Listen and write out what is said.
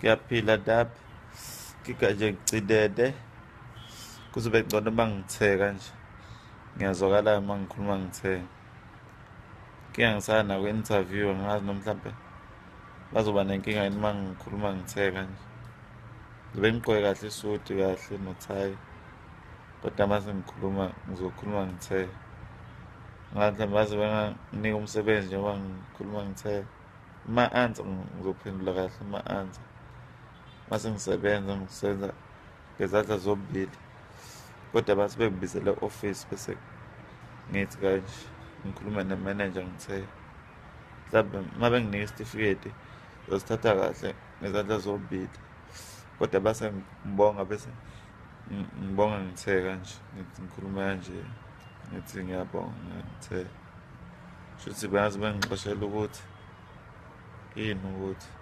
Ngiyaphila dab. Ngiga nje ngicidede. Kuzobe ngcono uma ngithe kanje. Ngiyazwakala uma ngikhuluma ngithe. Inkinga ngisaya nakwi-interview, angazi noma mhlampe bazoba nenkinga yini uma ngikhuluma ngithe kanje. Ngizobe ngigqoke kahle isudi kahle nothayi, kodwa uma sengikhuluma ngizokhuluma ngithe. Ngathi mhlawumbe baze benganginika umsebenzi njengoba ngikhuluma ngithe. Ama-answer ngizophendula kahle ama-answer. Uma sengisebenza ngisebenza ngezandla zombili, kodwa base bengibizele e-office bese ngithi kanje ngikhulume ne-manager ngithe mhlawumbe uma benginika isitifiketi ngizosithatha kahle ngezandla zombili, kodwa base ngibonga bese ngibonga ngithe kanje, ngithi ngikhuluma kanje, ngithi ngiyabonga ngithe. Shuthi bengaze bengixoshela ukuthi yini ukuthi.